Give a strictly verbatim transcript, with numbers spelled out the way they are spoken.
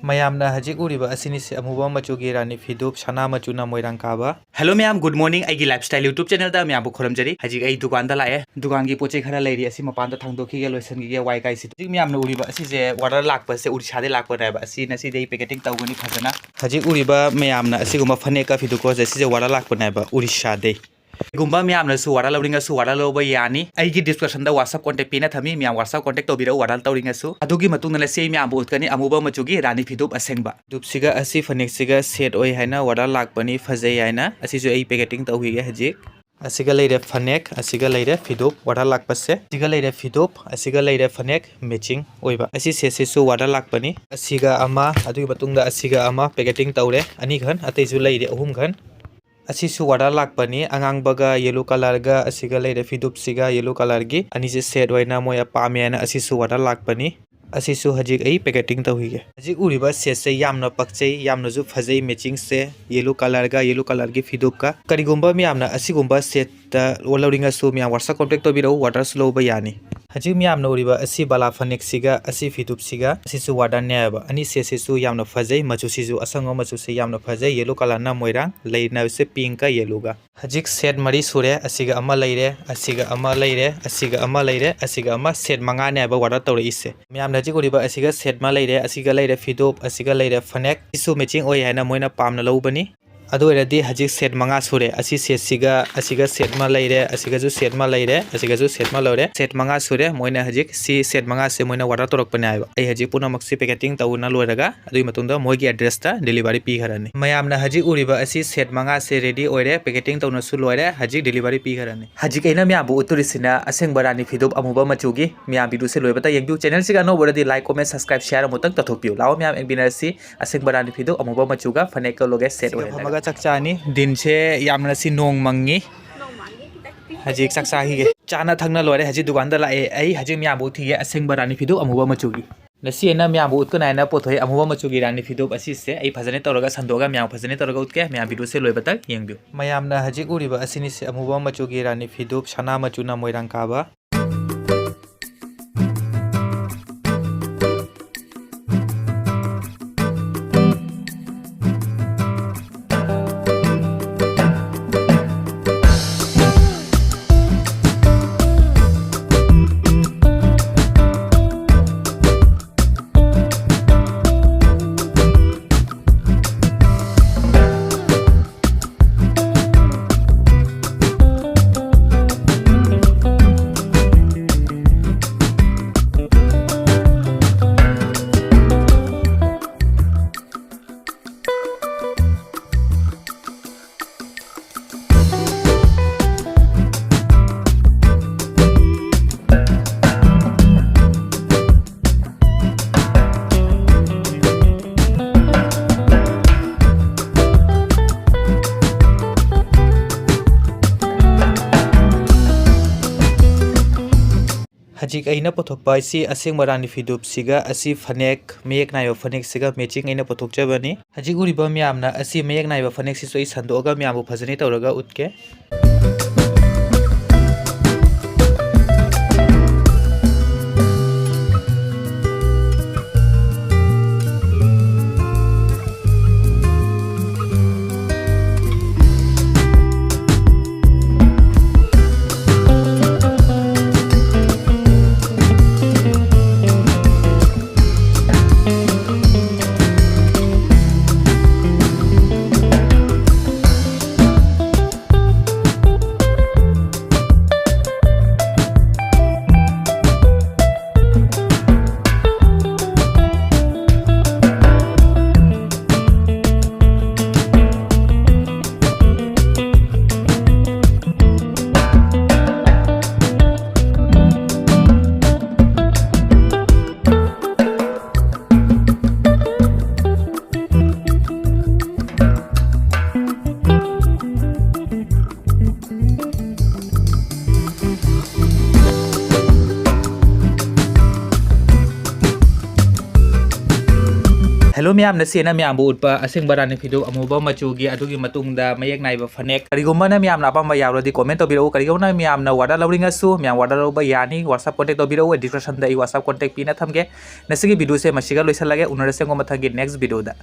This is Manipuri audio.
ꯃꯌꯥꯝꯅ ꯍꯧꯖꯤꯛ ꯎꯔꯤꯕ ꯑꯁꯤꯅꯤꯁꯦ ꯑꯃꯨꯕ ꯃꯆꯨꯒꯤ ꯔꯥꯅꯤ ꯐꯤꯗꯨꯞ, ꯁꯅꯥ ꯃꯆꯨꯅ ꯃꯣꯏꯔꯥꯡ ꯀꯥꯕ꯫ Hello ꯃꯌꯥꯝ, good morning꯫ ꯑꯩꯒꯤ Lifestyle YouTube channelꯗ ꯃꯌꯥꯝꯕꯨ ꯈꯨꯔꯨꯝꯖꯔꯤ꯫ ꯍꯧꯖꯤꯛ ꯑꯩ ꯗꯨꯀꯥꯟꯗ ꯂꯥꯛꯑꯦ꯫ ꯗꯨꯀꯥꯟꯒꯤ ꯄꯣꯠ ꯆꯩ ꯈꯔ ꯂꯩꯔꯤ, ꯑꯁꯤ ꯃꯄꯥꯟꯗ ꯊꯥꯡꯗꯣꯛꯈꯤꯒꯦ, ꯂꯣꯏꯁꯤꯟꯈꯤꯒꯦ, ꯋꯥꯏ ꯀꯥꯏꯁꯤ꯫ ꯍꯧꯖꯤꯛ ꯃꯌꯥꯝꯅ ꯎꯔꯤꯕ ꯑꯁꯤꯁꯦ order ꯂꯥꯛꯄꯁꯦ ꯎꯔꯤꯁꯥꯗꯩ ꯂꯥꯛꯄꯅꯦꯕ꯫ ꯑꯁꯤ ꯉꯁꯤꯗꯤ ꯑꯩ packeting ꯇꯧꯒꯅꯤ ꯐꯖꯅ꯫ ꯍꯧꯖꯤꯛ ꯎꯔꯤꯕ ꯃꯌꯥꯝꯅ ꯑꯁꯤꯒꯨꯝꯕ ꯐꯅꯦꯛꯀ ꯐꯤꯗꯨꯀꯣꯁꯦ, ꯁꯤꯁꯦ order ꯂꯥꯛꯄꯅꯦꯕ ꯎꯔꯤꯁꯥꯗꯩ꯫ ꯀꯩꯒꯨꯝꯕ ꯃꯌꯥꯝꯅꯁꯨ order ꯂꯧꯅꯤꯡꯉꯁꯨ order ꯂꯧꯕ ꯌꯥꯅꯤ꯫ ꯑꯩꯒꯤ descriptionꯗ WhatsApp contact ꯄꯤꯅ ꯊꯝꯃꯤ, ꯃꯌꯥꯝ WhatsApp contact ꯇꯧꯕꯤꯔꯛꯎ order ꯇꯧꯅꯤꯡꯉꯁꯨ꯫ ꯑꯗꯨꯒꯤ ꯃꯇꯨꯡꯗ ꯉꯁꯤ ꯑꯩ ꯃꯌꯥꯝꯕꯨ ꯎꯠꯀꯅꯤ ꯑꯃꯨꯕ ꯃꯆꯨꯒꯤ ꯔꯥꯅꯤ ꯐꯤꯗꯨꯞ ꯑꯁꯦꯡꯕ꯫ ꯐꯤꯗꯨꯞꯁꯤꯒ ꯑꯁꯤ ꯐꯅꯦꯛꯁꯤꯒ set ꯑꯣꯏ ꯍꯥꯏꯅ order ꯂꯥꯛꯄꯅꯤ, ꯐꯖꯩ ꯍꯥꯏꯅ꯫ ꯑꯁꯤꯁꯨ ꯑꯩ packeting ꯇꯧꯈꯤꯒꯦ ꯍꯧꯖꯤꯛ꯫ ꯑꯁꯤꯒ ꯂꯩꯔꯦ ꯐꯅꯦꯛ, ꯑꯁꯤꯒ ꯂꯩꯔꯦ ꯐꯤꯗꯨꯞ order ꯂꯥꯛꯄꯁꯦ꯫ ꯑꯁꯤꯒ ꯂꯩꯔꯦ ꯐꯤꯗꯨꯞ, ꯑꯁꯤꯒ ꯂꯩꯔꯦ ꯐꯅꯦꯛ matching ꯑꯣꯏꯕ꯫ ꯑꯁꯤ setꯁꯤꯁꯨ order ꯂꯥꯛꯄꯅꯤ꯫ ꯑꯁꯤꯒ ꯑꯃ, ꯑꯗꯨꯒꯤ ꯃꯇꯨꯡꯗ ꯑꯁꯤꯒ ꯑꯃ packeting ꯇꯧꯔꯦ, ꯑꯅꯤꯈꯟ, ꯑꯇꯩꯁꯨ ꯂꯩꯔꯤ ꯑꯍꯨꯝꯈꯟ꯫ ꯑꯁꯤꯁꯨ order ꯂꯥꯛꯄꯅꯤ, ꯑꯉꯥꯡꯕꯒ yellow colourꯒ꯫ ꯑꯁꯤꯒ ꯂꯩꯔꯦ ꯐꯤꯗꯨꯞꯁꯤꯒ yellow colourꯒꯤ, ꯑꯅꯤꯁꯦ set ꯑꯣꯏꯅ ꯃꯣꯏ ꯑꯄꯥꯝꯃꯦ ꯍꯥꯏꯅ ꯑꯁꯤꯁꯨ order ꯂꯥꯛꯄꯅꯤ꯫ ꯑꯁꯤꯁꯨ ꯍꯧꯖꯤꯛ ꯑꯩ packeting ꯇꯧꯈꯤꯒꯦ꯫ ꯍꯧꯖꯤꯛ ꯎꯔꯤꯕ setꯁꯦ ꯌꯥꯝꯅ ꯄꯛꯆꯩ, ꯌꯥꯝꯅꯁꯨ ꯐꯖꯩ, matchingꯁꯦ yellow colourꯒ yellow colourꯒꯤ ꯐꯤꯗꯨꯞꯀ꯫ ꯀꯔꯤꯒꯨꯝꯕ ꯃꯌꯥꯝꯅ ꯑꯁꯤꯒꯨꯝꯕ setꯇ ꯂꯧꯅꯤꯡꯉꯁꯨ ꯃꯌꯥꯝ WhatsApp contact ꯇꯧꯕꯤꯔꯛꯎ, orderꯁꯨ ꯂꯧꯕ ꯌꯥꯅꯤ꯫ ꯍꯧꯖꯤꯛ ꯃꯌꯥꯝꯅ ꯎꯔꯤꯕ ꯑꯁꯤ ꯕꯥꯂꯥ ꯐꯅꯦꯛꯁꯤꯒ ꯑꯁꯤ ꯐꯤꯗꯨꯞꯁꯤꯒ ꯑꯁꯤꯁꯨ orderꯅꯦꯕ꯫ ꯑꯅꯤ setꯁꯤꯁꯨ ꯌꯥꯝꯅ ꯐꯖꯩ, ꯃꯆꯨꯁꯤꯁꯨ ꯑꯁꯪꯕ ꯃꯆꯨꯁꯦ ꯌꯥꯝꯅ ꯐꯖꯩ, yellow colourꯅ ꯃꯣꯏꯔꯥꯡ, ꯂꯩꯅꯕꯁꯦ pinkꯀ yellowꯒ꯫ ꯍꯧꯖꯤꯛ set ꯃꯔꯤ ꯁꯨꯔꯦ, ꯑꯁꯤꯒ ꯑꯃ ꯂꯩꯔꯦ, ꯑꯁꯤꯒ ꯑꯃ ꯂꯩꯔꯦ, ꯑꯁꯤꯒ ꯑꯃ ꯂꯩꯔꯦ, ꯑꯁꯤꯒ ꯑꯃ, set ꯃꯉꯥꯅꯦ ꯍꯥꯏꯕ order ꯇꯧꯔꯛꯏꯁꯦ꯫ ꯃꯌꯥꯝꯅ ꯍꯧꯖꯤꯛ ꯎꯔꯤꯕ ꯑꯁꯤꯒ set ꯑꯃ ꯂꯩꯔꯦ, ꯑꯁꯤꯒ ꯂꯩꯔꯦ ꯐꯤꯗꯣꯞ, ꯑꯁꯤꯒ ꯂꯩꯔꯦ ꯐꯅꯦꯛ꯫ ꯁꯤꯁꯨ matching ꯑꯣꯏ ꯍꯥꯏꯅ ꯃꯣꯏꯅ ꯄꯥꯝꯅ ꯂꯧꯕꯅꯤ꯫ ꯑꯗꯨ ꯑꯣꯏꯔꯗꯤ ꯍꯧꯖꯤꯛ set ꯃꯉꯥ ꯁꯨꯔꯦ꯫ ꯑꯁꯤ setꯁꯤꯒ, ꯑꯁꯤꯒ set ꯑꯃ ꯂꯩꯔꯦ, ꯑꯁꯤꯒꯁꯨ set ꯑꯃ ꯂꯩꯔꯦ, ꯑꯁꯤꯒꯁꯨ set ꯑꯃ ꯂꯧꯔꯦ꯫ Set ꯃꯉꯥ ꯁꯨꯔꯦ꯫ ꯃꯣꯏꯅ ꯍꯧꯖꯤꯛ ꯁꯤ set ꯃꯉꯥꯁꯦ ꯃꯣꯏꯅ order ꯇꯧꯔꯛꯄꯅꯦ ꯍꯥꯏꯕ꯫ ꯑꯩ ꯍꯧꯖꯤꯛ ꯄꯨꯝꯅꯃꯛꯁꯤ packeting ꯇꯧꯅ ꯂꯣꯏꯔꯒ ꯑꯗꯨꯒꯤ ꯃꯇꯨꯡꯗ ꯃꯣꯏꯒꯤ addressꯇ delivery ꯄꯤꯈ꯭ꯔꯅꯤ꯫ ꯃꯌꯥꯝꯅ ꯍꯧꯖꯤꯛ ꯎꯔꯤꯕ ꯑꯁꯤ set ꯃꯉꯥꯁꯦ ready ꯑꯣꯏꯔꯦ, packeting ꯇꯧꯅꯁꯨ ꯂꯣꯏꯔꯦ, ꯍꯧꯖꯤꯛ delivery ꯄꯤꯈ꯭ꯔꯅꯤ꯫ ꯍꯧꯖꯤꯛ ꯑꯩꯅ ꯃꯌꯥꯝꯕꯨ ꯎꯠꯇꯣꯔꯤꯁꯤꯅ ꯑꯁꯦꯡꯕ ꯔꯥꯅꯤ ꯐꯤꯗꯣꯞ ꯑꯃꯨꯕ ꯃꯆꯨꯒꯤ꯫ ꯃꯌꯥꯝ videoꯁꯦ ꯂꯣꯏꯕꯇ ꯌꯦꯡꯕꯤꯌꯨ꯫ Channelꯁꯤꯒ ꯑꯅꯧꯕ ꯑꯣꯏꯔꯗꯤ like, comment, subscribe, share ꯑꯃꯨꯛꯇꯪ ꯇꯧꯊꯣꯛꯄꯤꯌꯨ꯫ ꯂꯥꯛꯑꯣ ꯃꯌꯥꯝ ꯌꯦꯡꯃꯤꯟꯅꯔꯁꯤ꯫ ꯑꯁꯦꯡꯕ ꯔꯥꯅꯤ ꯐꯤꯗꯣꯞ ꯑꯃꯨꯕ ꯃꯆꯨꯒ ꯐꯅꯦꯛꯀ ꯂꯣꯒꯦ set ꯁꯤꯒ ꯑꯣꯏꯍꯜꯂꯒ꯫ ꯐꯝꯃꯒ ꯆꯥꯛ ꯆꯥꯅꯤ꯫ ꯗꯤꯟꯁꯦ ꯌꯥꯝꯅ ꯁꯤ ꯅꯣꯡ ꯃꯪꯉꯤ꯫ ꯍꯧꯖꯤꯛ ꯆꯥꯛ ꯆꯥꯈꯤꯒꯦ꯫ ꯆꯥꯅ ꯊꯛꯅ ꯂꯣꯏꯔꯦ꯫ ꯍꯧꯖꯤꯛ ꯗꯨꯀꯥꯟꯗ ꯂꯥꯛꯑꯦ꯫ ꯑꯩ ꯍꯧꯖꯤꯛ ꯃꯌꯥꯝꯕꯨ ꯎꯠꯈꯤꯒꯦ ꯑꯁꯦꯡꯕ ꯔꯥꯅꯤ ꯐꯤꯗꯣꯞ ꯑꯃꯨꯕ ꯃꯆꯨꯒꯤ꯫ ꯉꯁꯤ ꯑꯩꯅ ꯃꯌꯥꯝꯕꯨ ꯎꯠꯀꯅꯤ ꯍꯥꯏꯅ ꯄꯨꯊꯣꯛꯏ ꯑꯃꯨꯕ ꯃꯆꯨꯒꯤ ꯔꯥꯅꯤ ꯐꯤꯗꯣꯞ ꯑꯁꯤꯁꯦ꯫ ꯑꯩ ꯐꯖꯅ ꯇꯧꯔꯒ ꯁꯟꯗꯣꯛꯑꯒ ꯃꯌꯥꯝ ꯐꯖꯅ ꯇꯧꯔꯒ ꯎꯠꯀꯦ꯫ ꯃꯌꯥꯝ videoꯁꯦ ꯂꯣꯏꯕꯇꯪ ꯌꯦꯡꯕꯤꯌꯨ꯫ ꯃꯌꯥꯝꯅ ꯍꯧꯖꯤꯛ ꯎꯔꯤꯕ ꯑꯁꯤꯅꯤꯁꯦ ꯑꯃꯨꯕ ꯃꯆꯨꯒꯤ ꯔꯥꯅꯤ ꯐꯤꯗꯣꯞ, ꯁꯅꯥ ꯃꯆꯨꯅ ꯃꯣꯏꯔꯥꯡ ꯀꯥꯕ꯫ ꯍꯧꯖꯤꯛ ꯑꯩꯅ ꯄꯨꯊꯣꯛꯄ ꯑꯁꯤ ꯑꯁꯦꯡꯕ ꯔꯥꯅꯤ ꯐꯤꯗꯨꯞꯁꯤꯒ ꯑꯁꯤ ꯐꯅꯦꯛ, ꯃꯌꯦꯛ ꯅꯥꯏꯕ ꯐꯅꯦꯛꯁꯤꯒ matching ꯑꯩꯅ ꯄꯨꯊꯣꯛꯆꯕꯅꯤ꯫ ꯍꯧꯖꯤꯛ ꯎꯔꯤꯕ ꯃꯌꯥꯝꯅ ꯑꯁꯤ ꯃꯌꯦꯛ ꯅꯥꯏꯕ ꯐꯅꯦꯛꯁꯤꯁꯨ ꯑꯩ ꯁꯟꯗꯣꯛꯑꯒ ꯃꯌꯥꯝꯕꯨ ꯐꯖꯅ ꯇꯧꯔꯒ ꯎꯠꯀꯦ꯫ Hello ꯃꯌꯥꯝ, ꯅꯁꯤ ꯑꯩꯅ ꯃꯌꯥꯝꯕꯨ ꯎꯠꯄ ꯑꯁꯦꯡꯕ ꯔꯥꯅꯤ ꯐꯤꯗꯨꯞ ꯑꯃꯨꯕ ꯃꯆꯨꯒꯤ, ꯑꯗꯨꯒꯤ ꯃꯇꯨꯡꯗ ꯃꯌꯦꯛ ꯅꯥꯏꯕ ꯐꯅꯦꯛ꯫ ꯀꯔꯤꯒꯨꯝꯕ ꯅ ꯃꯌꯥꯝꯅ ꯑꯄꯥꯝꯕ ꯌꯥꯎꯔꯗꯤ comment ꯇꯧꯕꯤꯔꯛꯎ꯫ ꯀꯔꯤꯒꯨꯝꯕ ꯅ ꯃꯌꯥꯝꯅ order ꯂꯧꯅꯤꯡꯉꯁꯨ ꯃꯌꯥꯝ order ꯂꯧꯕ ꯌꯥꯅꯤ꯫ WhatsApp contact ꯇꯧꯕꯤꯔꯛꯎ, description ꯗ ꯑꯩ WhatsApp contact ꯄꯤꯅ ꯊꯝꯒꯦ꯫ ꯉꯁꯤꯒꯤ video ꯁꯦ ꯃꯁꯤꯒ ꯂꯣꯏꯁꯤꯜꯂꯒꯦ꯫ ꯎꯅꯔꯁꯦ ꯑꯃꯨꯛ ꯃꯊꯪꯒꯤ next video ꯗ꯫